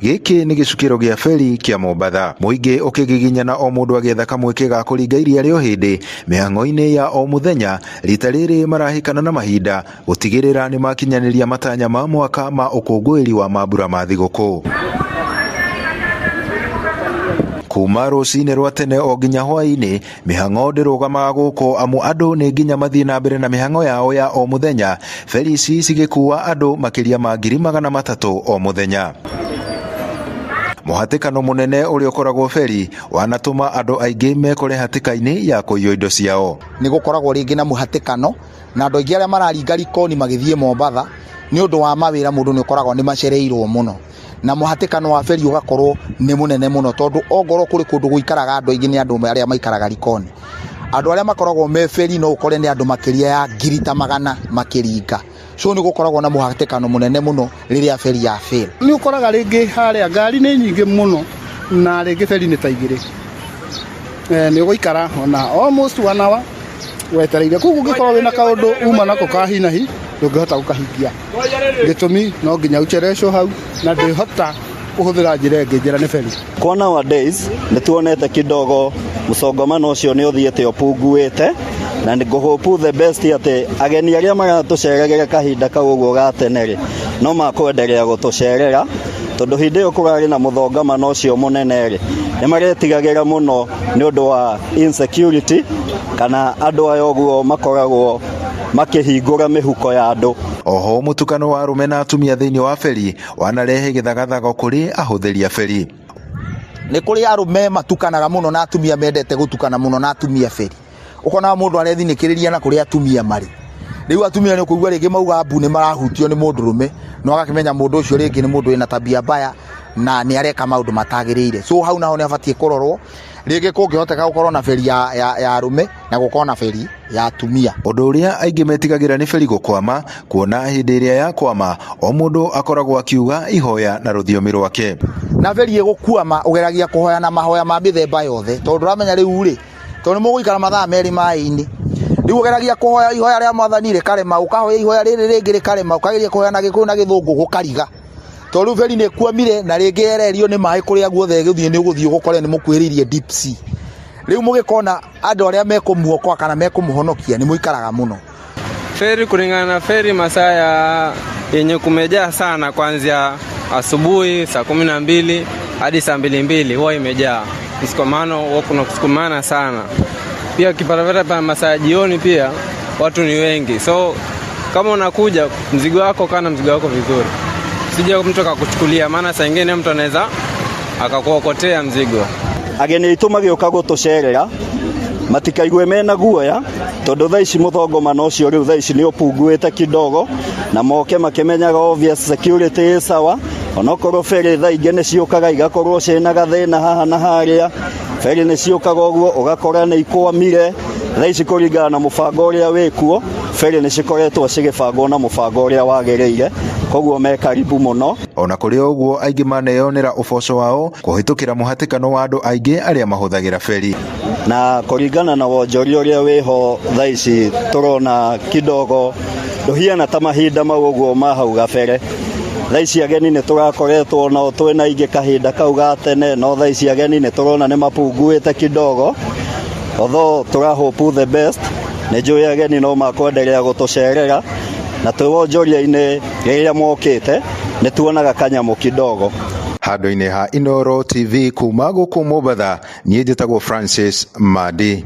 Gĩkĩ nĩ gĩcukĩro gĩa feri kĩa Mombatha. Mũingĩ ũkĩgiginyana o mũndũ agĩetha kamweke ga kũringa iria rĩa ũhĩndĩ mĩhang'o-inĩ ya o mũthenya. Rita rĩrĩ marahĩkana na mahinda gũtigĩrĩra nĩ makinyanĩria matanya ma mwaka ma ũkũngũĩri wa mambura ma thigũkũ. Kuma rũcinĩ rwa tene o nginya hwaĩ-inĩ, mĩhang'o ndĩrũgamaga gũkũ amu andũ nĩ nginya mathiĩ na mbere na mĩhang'o yao ya o mũthenya. Feri ici cigĩkua andũ makĩria ma 300,000 o mũthenya. Mũhatĩkano mũnene ũrĩa ũkoragwo feri wanatũma andũ aingĩ mekore hatĩka-inĩ ya kũiywo indo ciao. Nĩ gũkoragwo rĩngĩ na mũhatĩkano na andũ aingĩ arĩa mararinga Likoni magĩthiĩ Mombatha nĩ ũndũ wa mawĩra, mũndũ nĩ ũkoragwo nĩ macereirwo mũno na mũhatĩkano wa feri ũgakorwo nĩ mũnene mũno, tondũ ongorwo kũrĩ kũndũ gũikaraga andũ aingĩ nĩ andũ arĩa maikaraga Likoni. Andũ arĩa makoragwo me feri no ũkore nĩ andũ makĩria ya 100,000 makĩringa. So nĩ gũkoragwo na mũhatĩkano mũnene mũno rĩrĩa feri ya fail. Nĩ ũkoraga rĩngĩ harĩa ngari nĩ nyingĩ mũno na rĩngĩ feri nĩ ta igĩrĩ, nĩ ũgũikara ona almost one hour wetereire. Koguo ũngĩkorwo wĩna kaũndũ uma nako ka hi na hi, ndũngĩhota gũkahingia. Gĩtũmi no nginya ũcerecwo hau na ndwĩhota kũhũthĩra njĩra ĩngĩ, njĩra nĩ feri. Kwa nowadays nĩ tuonete kidogo mũsongamano ũcio nĩ ũthiĩte ũpunguĩte, na nĩ ngũhope the best atĩ ageni arĩa maratũceragĩra kahinda kau ũguo ga tene rĩ, no makwenderea gũtũcerera, tondũ hĩndĩ ĩyo kũrarĩ na mũthongamano ũcio mũnene rĩ, nĩ maretigagĩra mũno nĩ ũndũ wa insecurity kana andũ aya ũguo makoragwo makĩhingũra mĩhuko ya andũ. Oho mũtukano wa arũme na atumia thĩinĩ wa feri wanarehe gĩthagathago kũrĩ ahũthĩri a feri. Nĩ kũrĩ arũme matukanaga mũno na atumia mendete gũtukana mũno na atumia feri. Ũkonaga mũndũ arethinĩkĩrĩria na kũrĩa atumia marĩ. Rĩu atumia nĩ ũkũigua rĩngĩ mauga mbu nĩ marahutio nĩ mũndũrũme, na ũgakĩmenya mũndũ ũcio rĩngĩ nĩ mũndũ wĩna tabia mbaya na nĩ areka maũndũ matagĩrĩire. So hau naho nĩ abatiĩ kũrorwo, rĩngĩ kũngĩhoteka gũkorwo na feri ya arũme na gũkorwo na feri ya atumia. Ũndũ ũrĩa aingĩ metigagĩra nĩ feri gũkwama, kuona hĩndĩ ĩrĩa yakwama o mũndũ akoragwo akiuga ihoya na rũthiomi rwake. Na feri ĩgũkwama ũgeragia kũhoya na mahoya ma mĩthemba yothe, tondũ ndũramenya rĩu rĩ, tondũ nĩ mũgũikara mathaa merĩ maĩ-inĩ. Rĩu ũgeragia kũhoya ihoya rĩa mwathani rĩkarema, ũkahoya ihoya rĩrĩ rĩngĩ rĩkarema, ũkageria kũhoya na Gĩkũyũ na Gĩthũngũ gũkariga. Tondũ rĩu feri nĩ ĩkwamire na rĩngĩ yererio nĩ maĩ kũrĩa guothe ĩgũthiĩ, nĩ ũgũthiĩ ũgũkore nĩ mũkuhĩrĩirie deep sea. Rĩu mũgĩkona andũ arĩa mekũmuokoa kana mekũmũhonokia nĩ mũikaraga mũno. Feri, kulingana na feri, masaa ya yenye kumejaa sana kuanzia asubuhi saa 12 hadi saa mbili mbili huwa imejaa. Msukumano huwa kuna kusukumana sana. Pia ukipata pa masaa ya jioni pia watu ni wengi. So kama unakuja mzigo wako, kaa na mzigo wako vizuri. Sije mtu akakuchukulia, maana saa nyingine mtu anaweza akakuokotea mzigo. Ageni aitũ magĩũka gũtũcerera matikaigue mena guoya, tondũ thaa ici mũthongomano ũcio rĩu thaa ici nĩ ũpunguĩte kidogo, na moke makĩmenyaga obvious security ĩ sawa. Onokorwo feri thaa ingĩ nĩ ciũkaga igakorwo ciĩna gathĩna haha na harĩa, feri nĩ ciũkaga ũguo ũgakora nĩ ikwamire. Thaa ici kũringana na mũbango ũrĩa wĩkuo, feri nĩ cikoretwo cigĩbangwo na mũbango ũrĩa wagĩrĩire, koguo me karibu mũno. Ona kũrĩ ũguo aingĩ maneyonera ũboco wao kũhĩtũkĩra mũhatĩkano wa andũ aingĩ arĩa mahũthagĩra feri. Na kũringana na wonjoria ũrĩa wĩho thaa ici tũrona kidogo ndũhiana ta mahinda mau ũguo ma hau gabere. Thaa ici ageni nĩ tũrakoretwo nao twĩna aingĩ kahinda kau ga tene, no thaa ici ageni nĩ tũrona nĩ mapunguĩte kidogo. Although tũra hope the best, nĩ njũĩ ageni no makwenderea gũtũcerera, na twĩ wonjoria-inĩ rĩrĩa mokĩte nĩ tuonaga kanyamũ kidogo. Handũ-inĩ ha Inooro TV kuma gũkũ Mombatha, niĩ njĩtagwo Francis Madi.